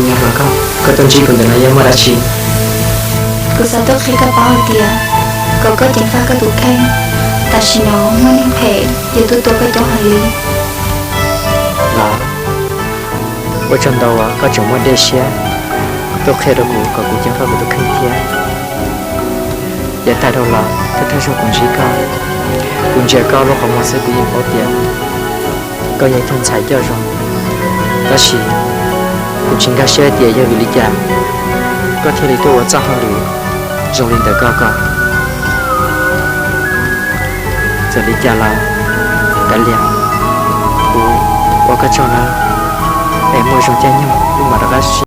Hluas nkauj, koj tuaj ntsib kuv ntawm no yog muaj dab tsi? Kuv xav tuaj qhia koj paub hais tias kom koj ceev faj koj tus kheej. Tam sim no muaj neeg phem yuav tuaj tua koj coob heev li. Los, ua tsaug ntau uas koj tseem muaj dej siab tuaj qhia rau kuv kom kuv ceev faj kuv tus kheej thiab. Yav tag dhau los thawj thawj zaug kuv ntsib koj, kuv ntsia koj lub qhov muag xwb kuv yeej paub tias koj yog ib tug ntxhais coj zoo. Tab sis kuv tsis nkag siab tias yog vim li cas koj thiaj li tuaj ua txoj hauj lwm zoo li ntawm koj ko. Txawm li cas los kav liam, kuv ua koj tsaug na, es muaj zoo caij nyoog wb mam rov qab sib